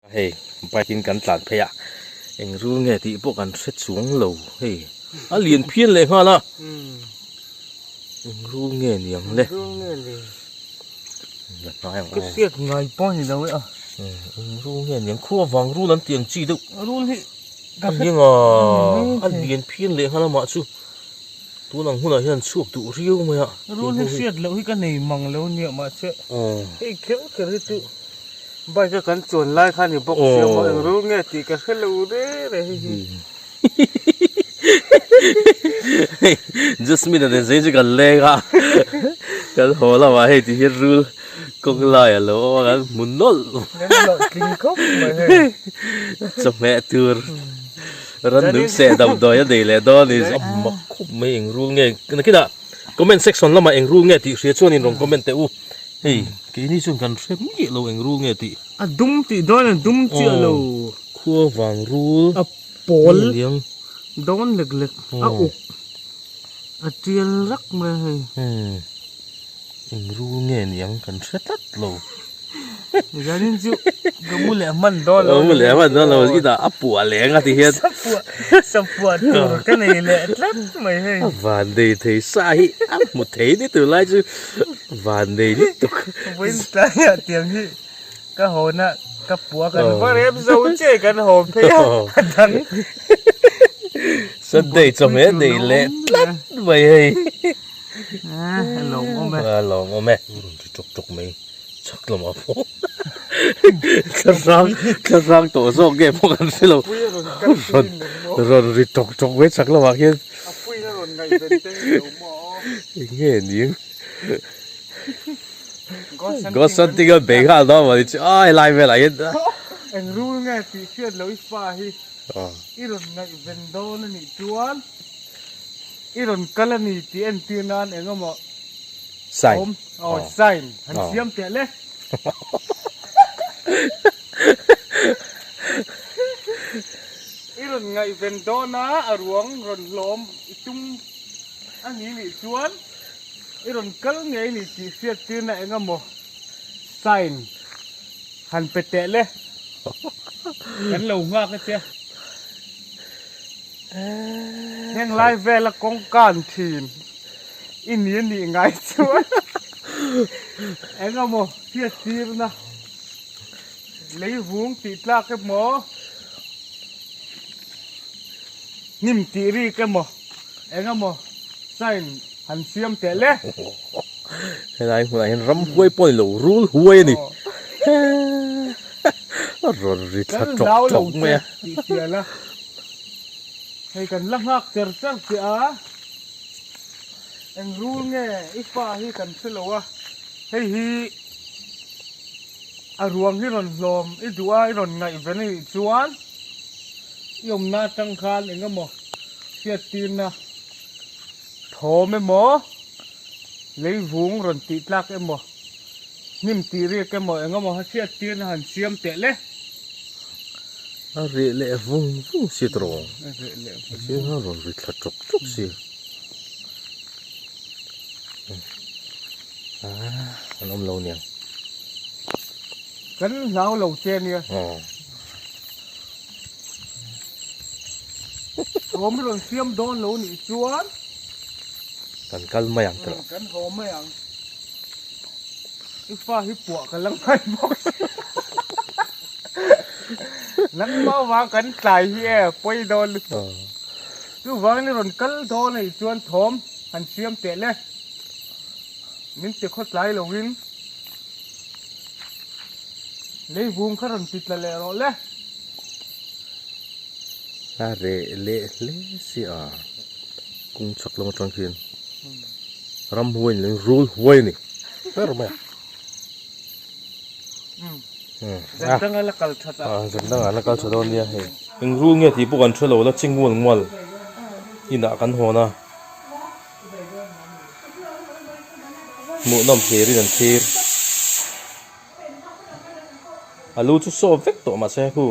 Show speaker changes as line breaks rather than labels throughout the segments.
Hei bike in kan tlan phei a, eng rul nge tih pawh kan hre chuang lo hei a lian phian leh nghal a, eng rul nge ni ang le? La hnai ang aw.
Ka hriat ngai pawh ni lo e a.
Eng rul nge ni ang khua vang rul an tih ang chi deuh.
Rul hi
ka hre a, a lian phian leh nghal amah chu tun ang hunah hian chhuak duh riau mai a.
Rul hi hriat loh hi ka nei mang lo nia mahse hei kher kher hi chu Bike a kan chuan lai kha ni bawk sia maw eng rul nge tih ka hre lo re re hei hi.
Jasmine a nen zai chu kan leng a kan haw lamah hei ti hian rul kawng lai a lo awm a kan hmu nawlh.
Kan hlawh tling khawp mai hei.
Chawhmeh tur rannung seh damdawi a nei leh dawn a ni. A mak khawp mai eng rul nge nakinah comment section lamah eng rul nge tih hria chuan in rawn comment teh u. Hei keini chuan kan hre miah lo eng rul nge tih.
A dum tih dawn a dum chiah lo.
Khua vang rul.
A pawl dawn lek lek a uk a tial rak mai a hei.
Eng rul nge niang kan hre tlat lo.
Zanin chu ka mu leh hman dawn lo.
Mu leh hman dawn lo i dah a puah leng a ti hian.
Sa puah tur ka nei leh tlat mai hei.
A van nei thei sa hi a hmu thei ni tur lai chu van nei lutuk.
Vawiin tlaiah tiang hi ka hawn a ka puah kan va rem zo che kan haw phei a a dang.
Sunday chawhmeh nei leh tlat mai hei.
A lawmawm e.
A lawmawm e. Ri ṭawk ṭawk mai. Chak lamah pawh thlarang thlarang tawh zawk nge pawh kan hre lo rawn rawn ri tawk tawk mai chak lamah khian eng nge ning ghost hunting a bei nghal dawn mawni chu a helai velah hian
eng rul nge tih hriat loh i fa hi i rawn ngaihven dawn a nih chuan i rawn kal a ni tih entir nan eng emaw
Sign.
Awm. Oh, sign. Han siam teh le. I rawn ngaihven dawn a, a ruang rawn hlawm i tum a ni nih chuan i rawn kal ngei ni tih hriat tirna eng emaw sign han pe teh le. Kan lo nghak a tia. Heng lai vela kawngka an thin i ni a nih ngai chuan eng emaw hriat tirna lei vung tih tlak emaw hnim tih rik emaw eng emaw sign han siam teh le.
Helai hmunah hian ram huai pawh a ni lo, rul huai a ni. A rawn ri thla tawk tawk mai a.
Tih fial a, hei kan la nghak cher cher che a, eng rul nge i fa hi kan hre lo a, hei hi a ruang hi rawn hlawm i duh a i rawn ngaihven a nih chuan i awmna atang khan eng emaw hriat tirna thawm emaw leivung rawn tih tlak emaw hnim tih riak emaw eng emaw hriat tirna han siam teh le.
A reh leh vung vung si tawh.
A reh leh vung.
Chiang a rawn ri thla tawk tawk si. An awm lo niang.
Kan hlau lo che nia. Thawm i rawn siam dawn lo nih chuan.
Kan kal mai ang tawh.
Kan haw mai ang. I fa hi puah ka la ngai bawk si. Nangmah vang kan tlai hi e pawi dawn lutuk. Chuvangin i rawn kal dawn anih chuan thawm han siam teh le. Min ti khaw tlai loin leivung kha rawn ti tla leh rawh le.
A reh leh hle si a kung chhak lam atang khian ram huai ni lovin rul huai a ni ber mai a.
Zan danga la kal that a.
Zan danga la kal tha dawn nia hei. Eng rul nge tih pawh kan hre lo la chi ngual ngual inah kan hawn a. Hmuhnawm thlirin an thlir. A lu chu sawp vek tawh mahse khu.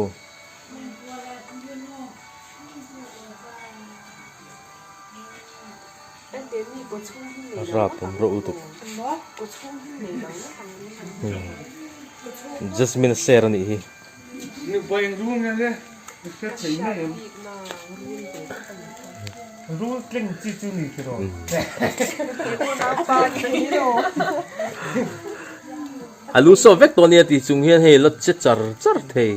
Rap awm reuh lutuk. Jasmine ser a nih hi.
Mipa eng rul nge le i hre thei mai em? Rul tleng chi chu ni tiraw?
A lu sawp vek tawh nia tih chung hian hei la che char char thei.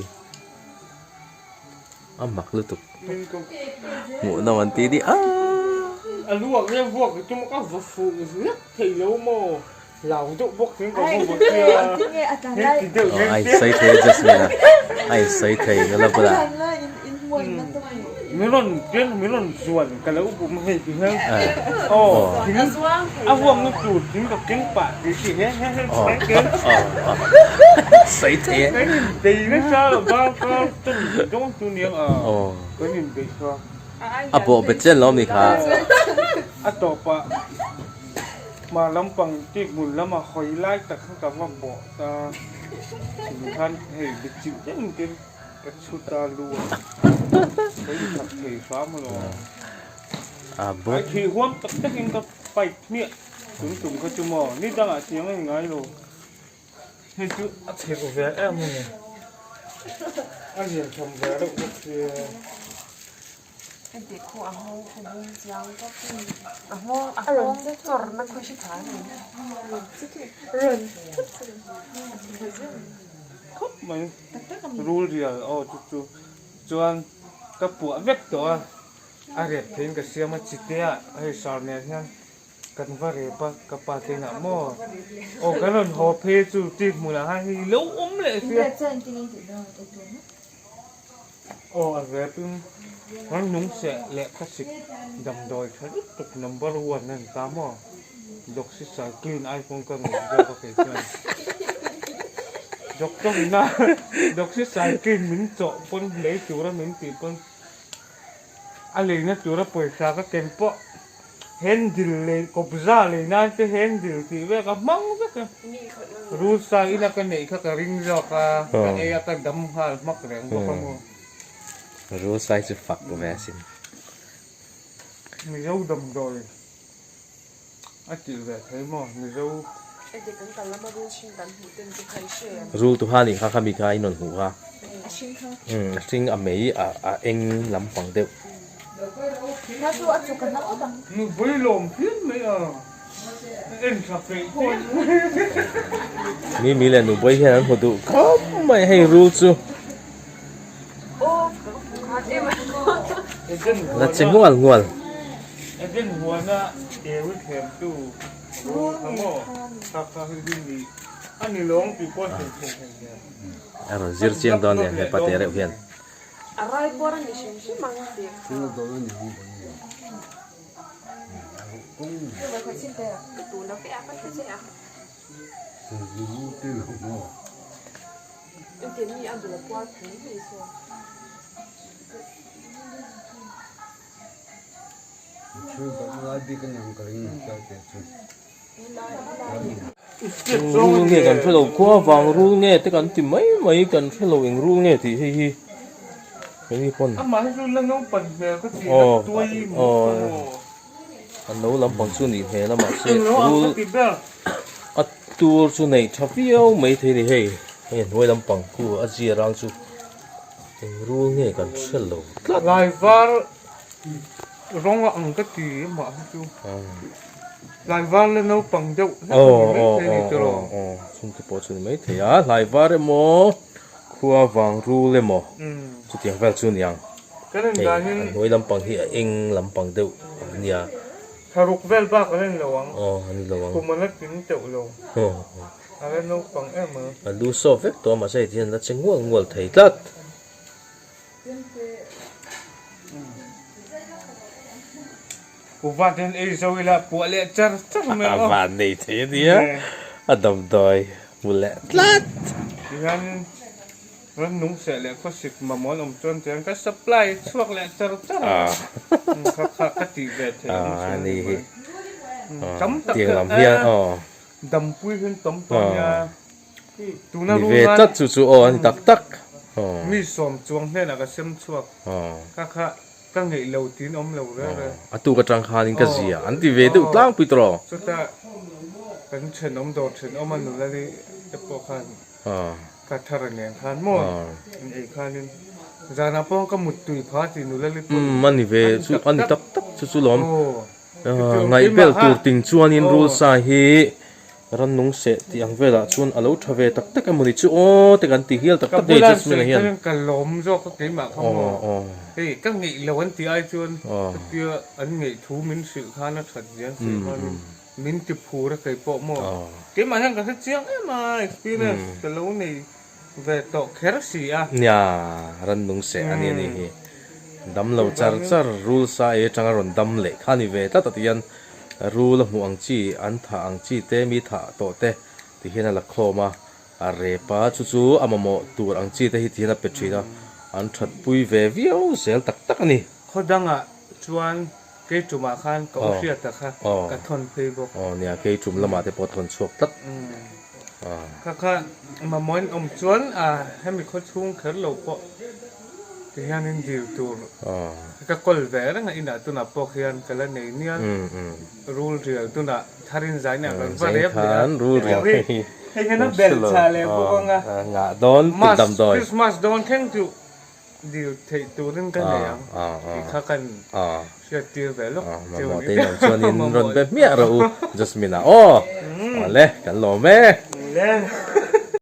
A mak lutuk. Hmuhnawm an ti ni a.
A luak nge vuak i tum a ka va fuh zet thei lo maw? Lau deuh bawk hian ka va vaw sia. Heti deuh
hian a insawi thei a Jasmine a. A insawi thei nula bulah.
Min rawn ken min rawn zuan ka lo bum hei ti hian aw thing a vuakna tur thing ka keng pah tih tih hian hian hian ken
sawi thei e.
Kan inbei nasa lo va ka tawng dawng chu niang a kan inbeih kha.
A bawh bet chen lo mi kha.
A tawpah hma lampang tik hmun lama hawi lai tak kha ka va bawh ta thing khan hei bichilh deuhin te Ka chhut a lu a, ka inchak thei hram alawm. Ai thih huam tak takin ka fight hmiah tum tum kha chu maw, ni dangah chiang a ni ngai lo. Hei chu a chhek ve em a ni, a lian tham ve reuh bawk sia. Khawp mai. Rul rial aw chu chu chuan ka puah vek tawh a, a rep theiin ka siam a chite ah hei sar nen hian kan va rep a ka pa te inah maw aw kan rawn haw phei chu tih hmunah khan hei lo awm leh sia aw a rep in kan nung seh leh kha sik damdawi tha lutuk number one a ni ta maw Doxycycline ai pawn ka ngaih zawk a kei chuan doctor ina doxycycline min chawh pawn lei tura min tih pawn a leina tura pawisa ka ken pawh handle lei kawpza lei nan te handle tih vek a hmang vek a rul sa ina ka neih kha ka ring zawk a ka ei a ka dam nghal hmak reng bawk a maw.
Rul sai chu fak ve asin.
Mizo damdawi. A tih ve thei maw Mizo.
Rul tu kha nih kha khami kha in rawn hmuh kha. Umm a hring a mei a a eng lampang deuh.
Nupui lawm phian mai a en tha peih chiah mai.
Mimi leh Nupui hian an hmu duh khawp mai hei rul chu. La che ngual ngual.
Eden huana ewi thlemtu rul kha maw kha kha hi hi ni a ni lawng tih pawh thlen thei hlen nen.
A rawn zir chiang dawn nen hepa te reuh hian. Rul nge kan hrelo khua vang rul nge te kan ti mai mai kan hrelo eng rul nge tih hei hi hei pawn aw aw a no lampang chu nih hmel a mahse rul a tur chu nei tha viau mai thei a ni hei hei a hnuai lampang khu a zia rang chu eng rul nge kan hrelo tlat.
Rawng a ang ka ti mah hi chu hlaivar la naupang deuh hlek a ni mai thei a ni tiraw.
Aw chhungte pawh chu ni mai thei a, hlaivar emaw khua vang rul emaw chutiang vel chu a ni ang. Hei a hnuai lampang hi a eng lampang deuh a nia.
Thlaruk vel bak a la ni lo ang.
Aw a ni lo ang.
Kum a la tling teuh lo. A la naupang em a.
A lu sawp vek tawh a mahse hei ti hian a la che ngual ngual thei tlat.
Uva ten ei zo ila puah leh char char mai ang aw.
A van nei thei a nia, a damdawi hmu leh tlat.
Tihianin rannung seh leh khawsik mamawh an awm chuan tihian ka supply chhuak leh char char a, kha kha ka tih ve theih ang chu a ni mai. Tam tak hian dampui hian tam tawh a nia. Tuna
Ni ve tlat chu chu aw a ni tak tak.
Mi sawm chuang hnenah ka sem chhuak. Kha kha ka ngeih lo tiin awm lo reng reng.
A tuk atang khanin ka zia an ti ve deuh tlangpui tawh rawh.
Chutah kan thenawm dawr thenawm a nula ni te pawh khan Ka thar nen khan maw in ei khanin zanah pawh ka mut tui pha tih nula li pawh
Umm a ni ve chu a ni tak tak chu chu lawm ngaihbel tur ting chuanin rul sa hi rannung seh tih ang velah chuan a lo tha ve tak tak emaw ni chu aw te kan ti hial tak tak hei Jasmine-a hian
Ka bulah ka lawm zawk a keimah kha maw hei ka ngeih lo an tih ai chuan hetia an ngeih thu min hrilh khan a that zia an sawi khanin Min ti phur a kei pawh maw? Keimah hian ka hre chiang em a, experience ka lo nei ve tawh kher si a.
Nia, rannung seh a ni a nih hi. Dam lo char char, rul sa ei atanga rawn dam leh kha a ni ve tlat a ti hian rul a hmuh ang chi, an thah ang chi te, mi thah tawh te ti hian a la khawm a, a rep a, chu chu a mamawh tur ang chi te hi ti hian a pe thin a, an thatpui ve viau zel tak tak a ni.
Khaw dangah chuan Kei tumah khan ka u hriata kha ka thawn phei bawk.
Aw nia, kei tum lamah te pawh thawn chhuak tlat.
Kha kha mamawhin awm chuan a hemi khaw chhung kher lo pawh ti hianin dil tur ka kawl ve reng a, inah tunah pawh khian ka la nei nia. Rul rial tunah tharin zain ah kan va rep leh a. Hei hian a belh chah leh bawk ang a.
Ngah dawn damdawi.
Christmas dawn thleng chu. Dil theih turin ka nei ang tih kha kan hriat tir ve lawk cheu
a ni. Mamawh te inawm chuanin rawn be hmiah rawh u Jasmine-a aw. Awle kan lawm e.
Awle.